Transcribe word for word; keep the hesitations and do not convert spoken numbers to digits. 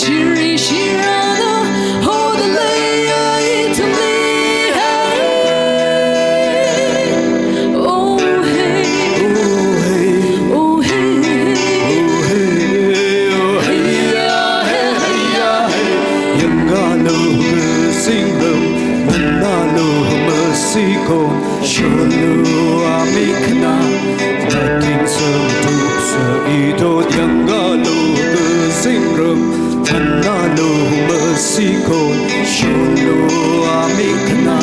Shiri shirana hodaleya itamli hai. Oh hey, oh hey, oh hey, oh hey, oh hey, ya hey, hey, ya hey. Yangalo singlum, nalo masiko. Shulu amikna, tating sentuk seito. Yangalo singlum, nalo masiko. Shulu amikna.